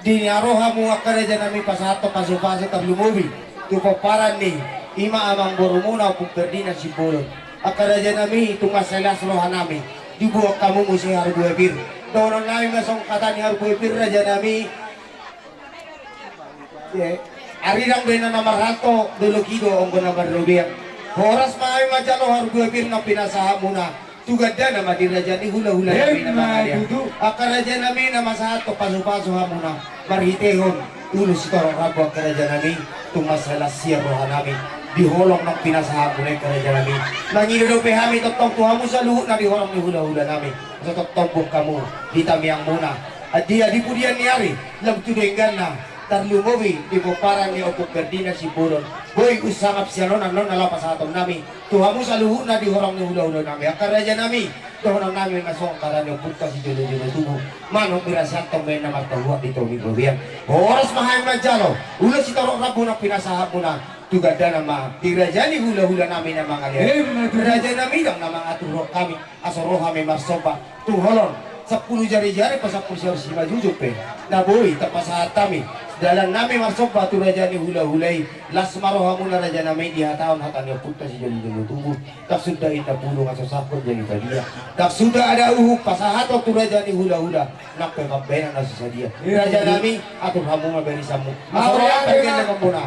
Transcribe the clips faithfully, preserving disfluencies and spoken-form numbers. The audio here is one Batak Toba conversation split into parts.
Di na ro hamu angka raja nami pasahathon pasupasu tarlumobi tu pomparan ni i ma amangborumuna Ompung Ferdinand Simbolon. Angka raja nami, tung mansai las roha nami diboan hamu muse harbue pir. Dohonon nami ma songon hata ni harbue pir raja nami. Arirang bahenon na marhalto, dolok i do anggo na marrobean. Horas ma hami manjalo harbue pir na pinasahatmuna. Tu gandana ma di raja ni hulahula nami na mangalean. Angka raja nami na masahathon pasupasu hamuna marhitehon ulos sitorop rambu angka raja nami. Tung mansai las sian roha nami di holong na pinasahatmuna i angka raja nami. Mangido dope hami tongtong tu hamu saluhutna di horong ni hulahula nami. Asa tongtong boan hamu di tangiangmuna. Dia di pudian ni ari lam tu dengganna, tarlumobi di pomparan ni Ompung Ferdinand Simbolon. Boi hunsangap sian on annon na laho pasahaton nami tu hamu saluhutna di horong ni hulahula nami. Angka raja nami, dohonon nami ma songon hata ni ompunta sijolojolo tubu: Manuk miras santon bahen na martahuak di tomi robean. Horas ma hami manjalo ulos sitorop rambu na pinasahatmuna. Tu gandana ma di raja ni hulahula nami na mangalean. Raja nami, ndang na mangaturhon hami asa ro hami marsomba. Tung holon sampulu jarijari pasampulu siaur simanjujung pe na boi tapasahat hami. Dalan nami marsomba tu raja ni hulahula i. Las ma rohamuna raja nami dihatahon hata ni ompunta sijolojolo tubu: Ndang suda inna bulung asa sahkon jadi badia. Ndang suda ada uhum pasahaton tu raja ni hulahula nang pe pambahenan na so sadia. Raja nami, atur hamu ma barisanmu. Asa ro hami pargellengmuna.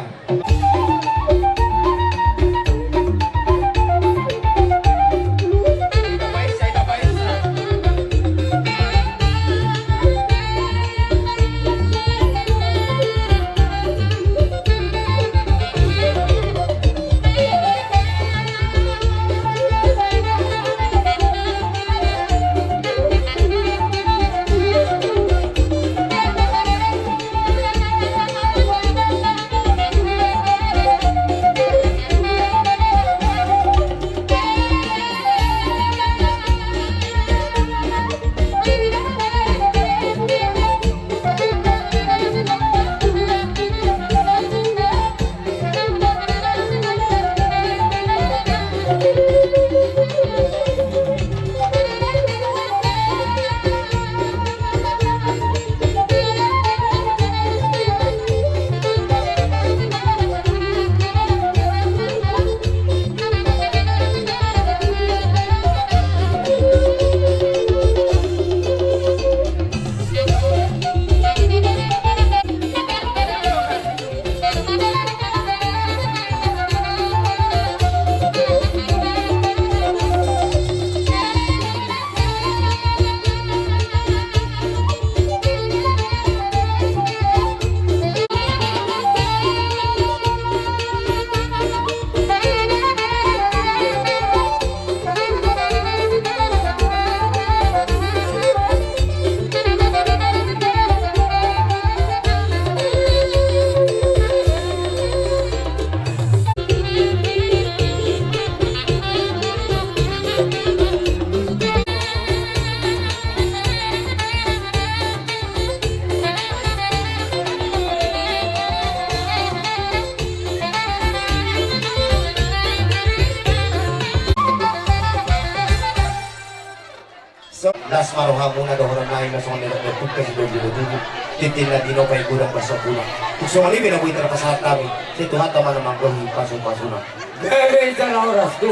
Las ma rohamuna, dohonon nami ma songon nidok ni ompunta sijolojolo tubu: Tintin na tinopa i godang marsambulan. Tung songon i pe na boi tarpasahat hami, sai Tuhanta ma na manggohi pasupasuna. Gabe jala horas tu.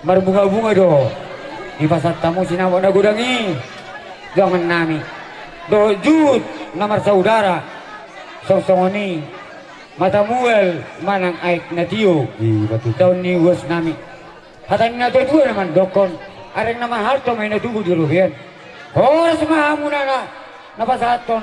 Marbungabunga do dipasahat hamu sinamot na godang i, dongan nami dohot juhut na marsaudara. Songon i ma tamual manang aek na tio daon ni uas nami. Hata ni natuatua na mandokkon: Areng na marhalto ma i na tubu di robean. Horas ma hamuna na pasahathon.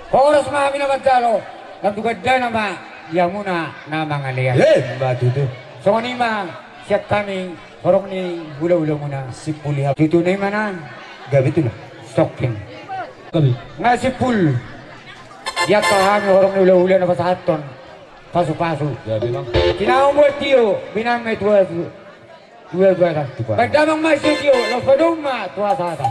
Horas ma hami na manjalo, nang tu gandana ma di hamuna na mangalean. Emma tutu. Songon i ma sian hami horong ni hulahulamuna. Simpul i. Tutu na i ma na. Gabe tu na. Sokin. Gabe. Nga simpul. Di angka hami horong ni hulahula na pasahathon pasupasu. Gabe ma. Tinahu ma tio, binanga ma tuatua. Baen damang ma sitio, laos padomu ma tu hasahatan.